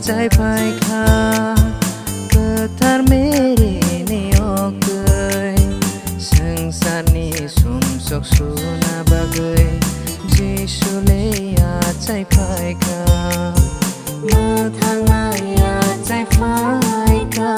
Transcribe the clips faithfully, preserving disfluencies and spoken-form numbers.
Chai phai kha, kwthar Mary ni oktwi, swngcharni sumsok suna bagwi, Jisu le achai phai kha, mwthangwi achai phai kha.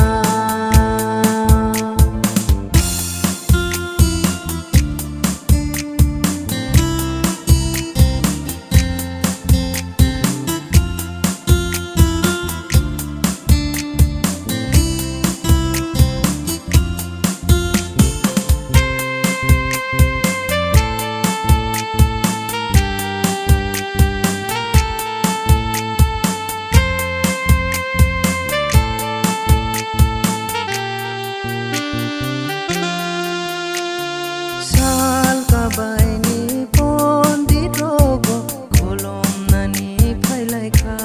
Sal kabaini pondit rogo khulumnani phailai kha.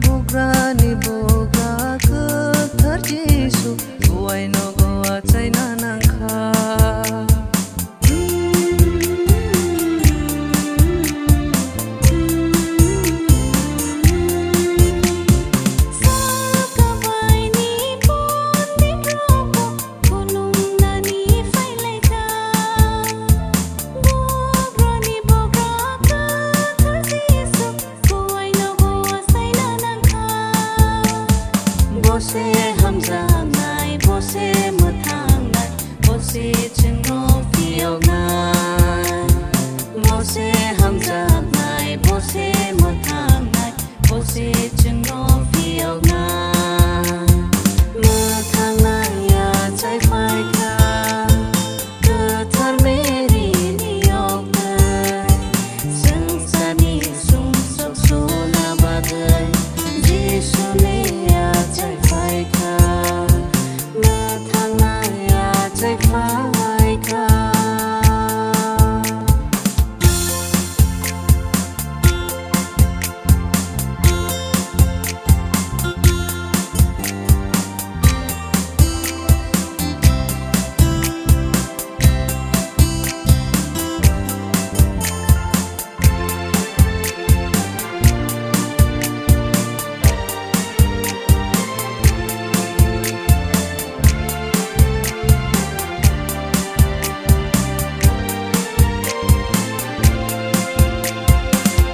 Bugrani bugra kwthar Jisu, buai nogo achaina nangkha. Bo se hamjaknai, bo se mwthangnai, bo se chwngno phiyoknai. Bo se hamjaknai, bo se mwthangnai, bo se chwngno phiyoknai. Mwthangnai achai phai kha, kwthar Mary ni oktwi, swngcharni sumsok suna bagwi, Jisu le achai phai kha. Mwthangnai achai phai kha.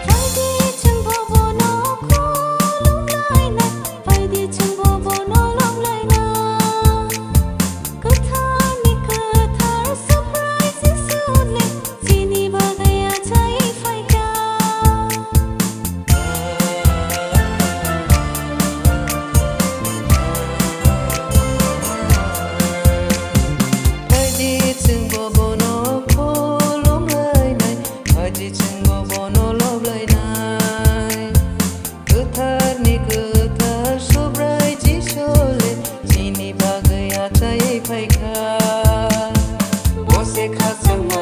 Phaidi chwngbo bono khulumlainai, phaidi chwngbo bono loblainai. Kwtharni kwthar Subrai Jisu le chini bagwi achai phaikha. Phaidi chwngbo bono khulumlainai, phaidi chwngbo bono loblainai. Kwtharni kwthar Subrai Jisu le chini bagwi achai phaikha. Bo se khakchangma